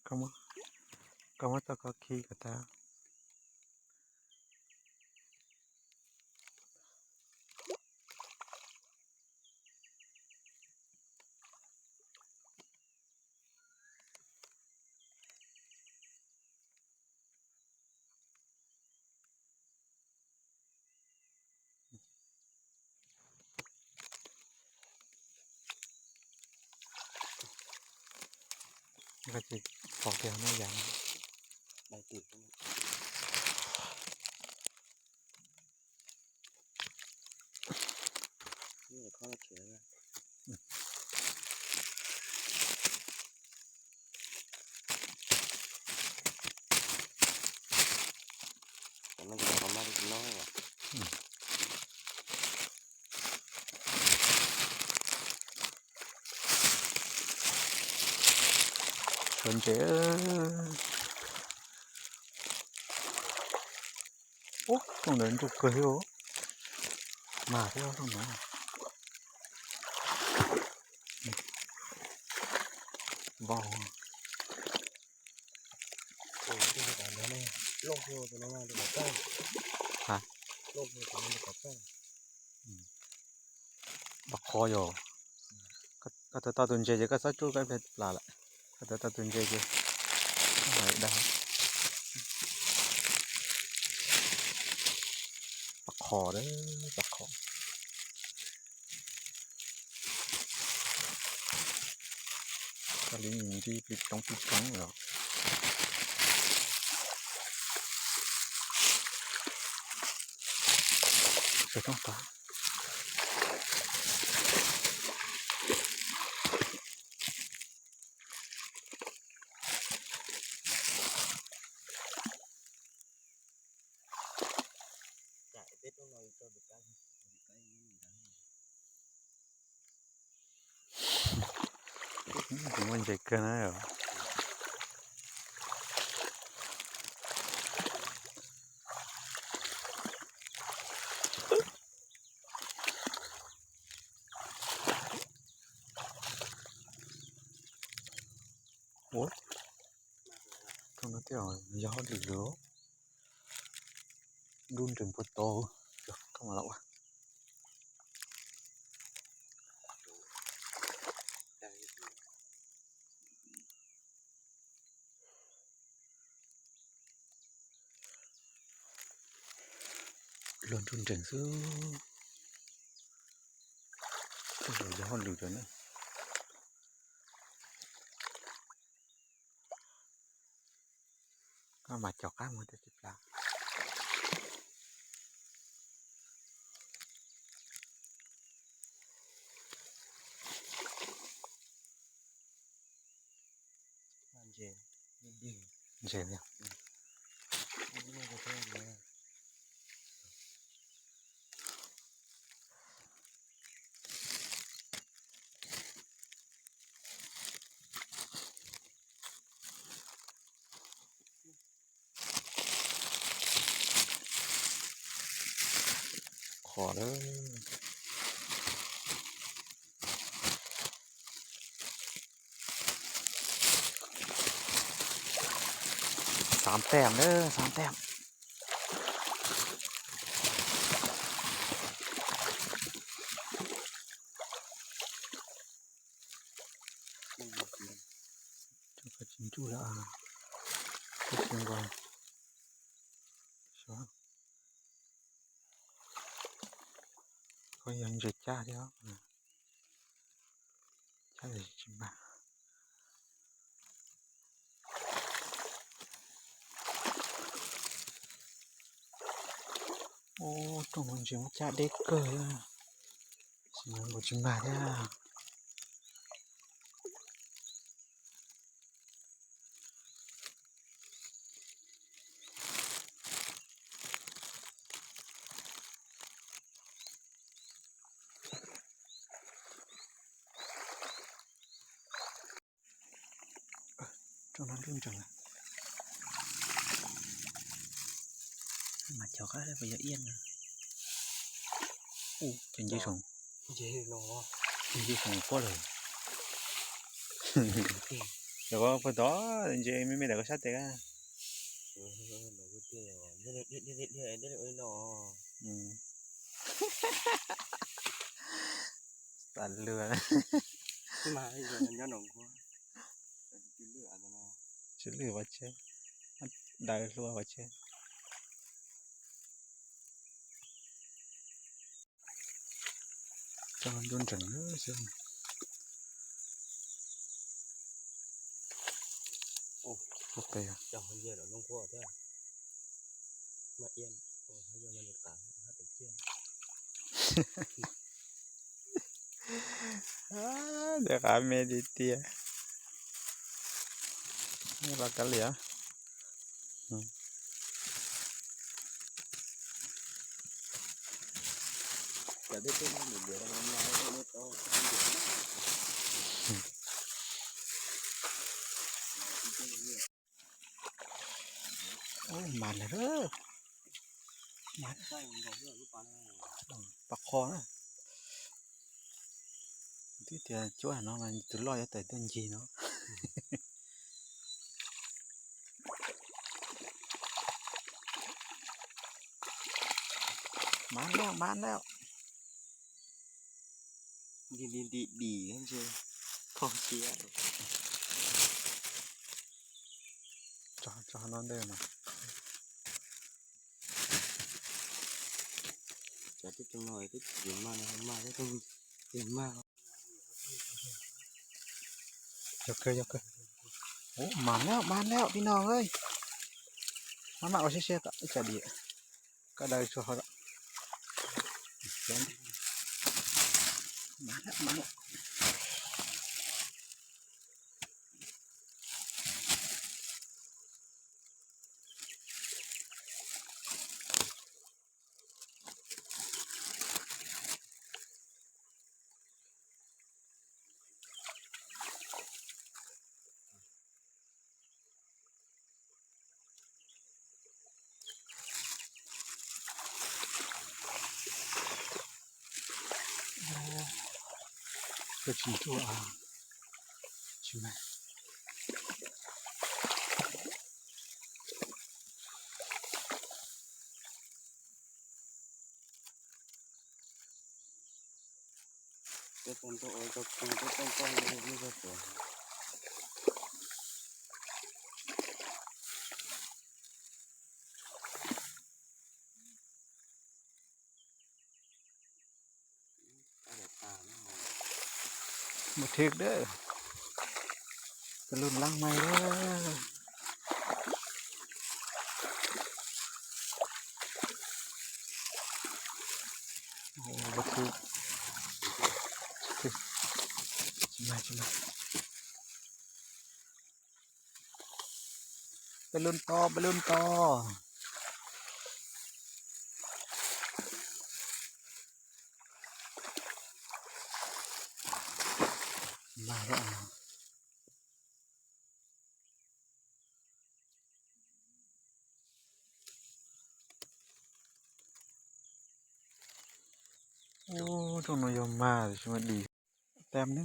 Koj muab, koj muab txoj koj khi kom tag. Koj tsis pom tias no yam. Sawv ntses. Ub, rooj ntawd ntsuj kawg thiab. Mag thiab rooj ntawd. Vau. Ha? Pab qhov yog. Koj tawm tau tus ntses ces koj txhob tsuj koj ib pliag plas lawm. Koj tawm tau tus ntses ces dag. Pab qhov, pab qhov. Koj li ntsib plig roob plig roob los. Sawv roob tag. Kuv muaj ntses kawg na. Ua, rooj no thiaj yog hauj lwm lawm. Nruj nrees puag tod, koj mam los ua. Luag nruj nrees xwb. Tej zaum yog hauj lwm lawm na. Koj mam caum qab mus tsis plas. Ntses, ntses. Qhov lawm. Xav pem lawm, xav pem. Tsis ntsuj lawm, tsis nkaus. Koj yog ntses cab thiab. Cab tsis mag. Ub, rooj no ntses muab cab deb kawg, nkaus tsis mag thiab. Rooj no nruj nrees lawm. Mas cov qab puas yog iab no? Ub, cov nce saum, nce saum pob lawm. Yog koj puag tod ntse me me ntawm koj sab tes ka. Xav lwj. Tsis lwj pov tseg, daws hlua pov tseg. Cog nruab nrees xwb. Ntawm qab me tiag tiag. Los kav liam. Mas lawm, mas pab qho na. Twb tias cuab no mas tus loj yuav tawm tuaj ncig no. Mas lawm, mas lawm. Nti nti nti dim nti, kho siab. Tso, tso no ntej mas. Cov tib tug no twb tsis maj no, maj tib tug tsis maj. Yog kawg, yog kawg. Ub, mas lawm, mas lawm tib no. Maj mam ua siab siab kom ib co dim, koj daws tsuag hauv. Mas lawm, mas lawm. Koj tsis ntsuag, tsis mag. Mus thik dab, peb lub lab mais dab. Mus thik, tsis mag, tsis mag. Peb lub to, peb lub to. Mag lawm. Ub, rooj no yog mag tiam sis mas dim tag ne.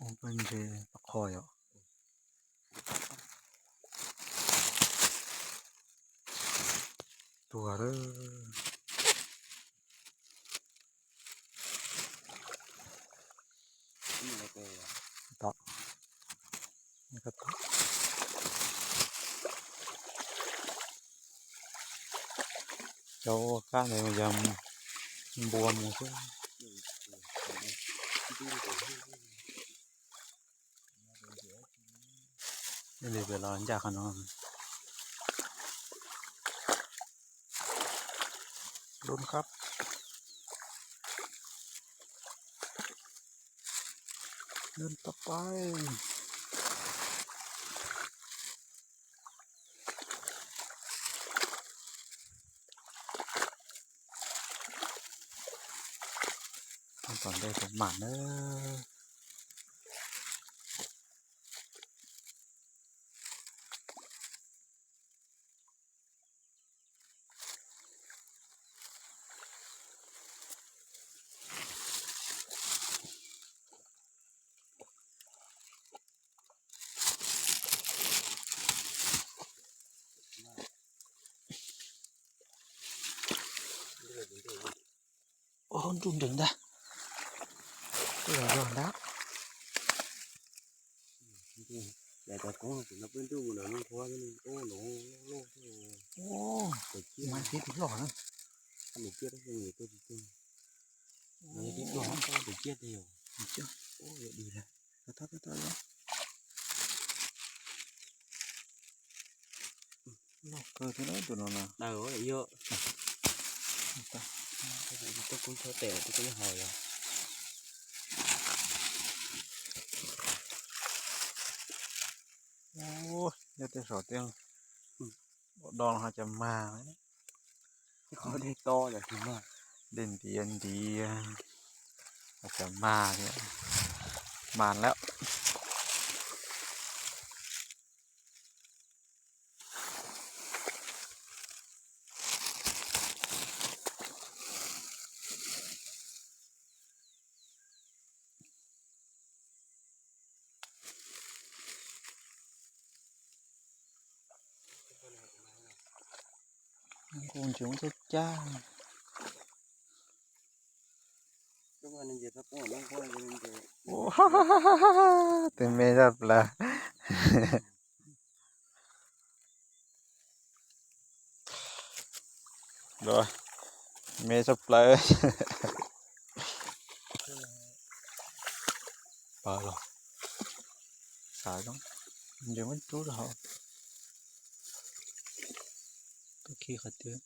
Ub, peb ntse tau qho yom. Tuag lawm. Tom, cov ua kab ntawd yog npua mus xwb. Li pem los ncaj qhov no. Lub qab, lub toj paib. Tom ntej puas mam na. Nruj nrees ntag. Twb los zog ntag. Daim tov koob no peb ntuj mus nram Looj Khuab xwb, loj loj. Mas tib tus loj na. Nws ciaj tab sis nws tuaj tsis tuaj. Nws tib tuaj tab sis ciaj tiag yom. Nws ciaj. Ua dig lawm. Thov thov thov. Loj kawg thiab tus no na. Daws yog. Tuaj koob tshuab tes tuaj koob haus yog. Ua, yog tej saum tej do no ho cas mag. Qhov dej to, dej ntiav ntiav, cas mag thiab. Mag lawm. Nkuj ntses muab cab cab. Tus me tshaj plaws. Me tshaj plaws. Pawg los. Xav zoo. Ntshe muab rub rau hauv. Koj khi qhov twg?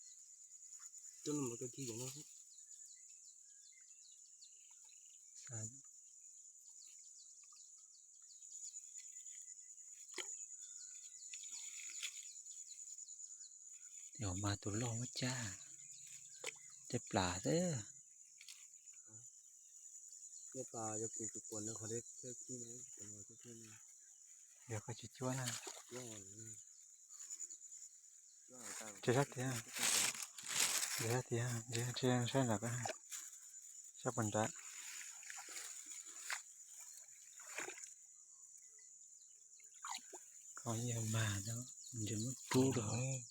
Yog mas tus loj muab cab, tej plas xwb. Yog koj tsis cuab na. Tsis sab tiag, tsis sab tiag, tsis saib nram ko, sab puag nrad. Koj yog mag no, ntshe muab rub rau hauv.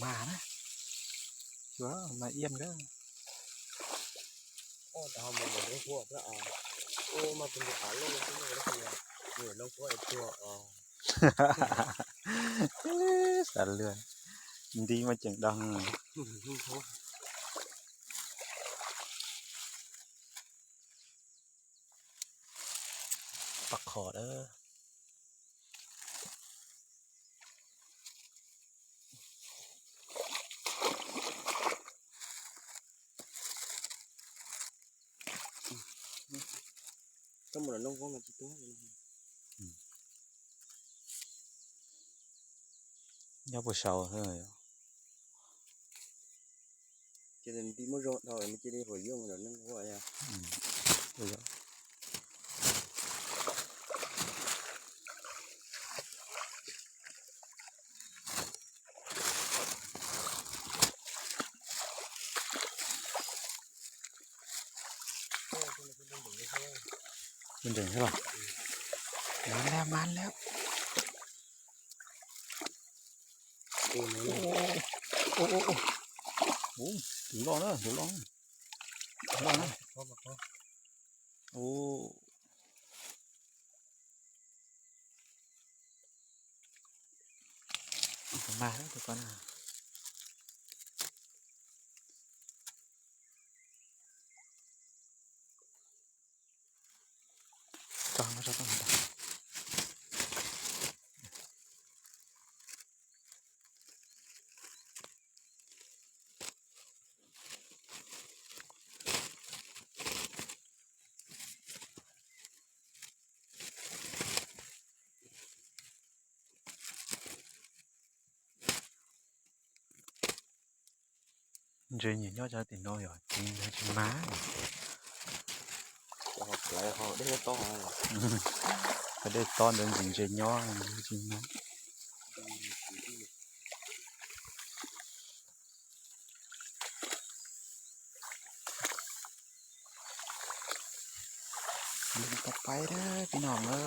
Mag na, mag iab nkawd. Xav lwj, nti mas ceem dog. Pab qhov lawm. Nyob puag saud. Ces nti muab zog dhau nws cia li huam yuj mus nram Looj Khuab. Nrees xwb los. Mas lawm, mas lawm. Tus loj na, tus loj na. Tus loj na. Tus mag tus ko na. Ntses nyiam nyob cov tim no yog tsis, tsis mag. Dej tob ntawd ntxim ntses nyob tsis mag. Tau paib tib no na.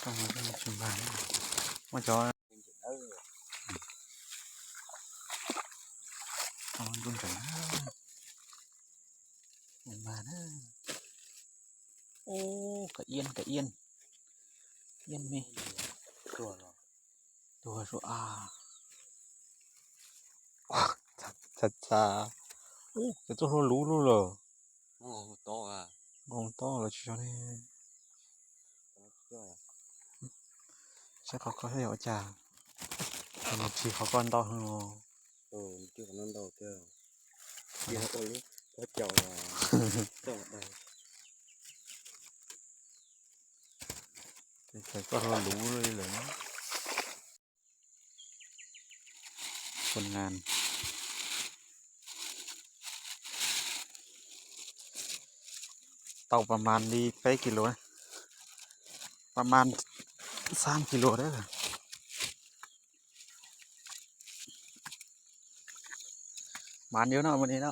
Tsis mag, muaj cov ntuj ntseem mag na. Ub, kav iab, kav iab, iab me. Tuag su a. Txha txha. Ub, cov tuaj hlua luv luj lawm. Nqos tob los tsis tso ne. Saib qhov ko saib yog ua cas, nws ris qhov ko ntau heev os. Txawm koj hlua luv li lawm. Tau pas mas li peb kis lus, pas mas xab kis lus dab. Mas yuav no mas li no.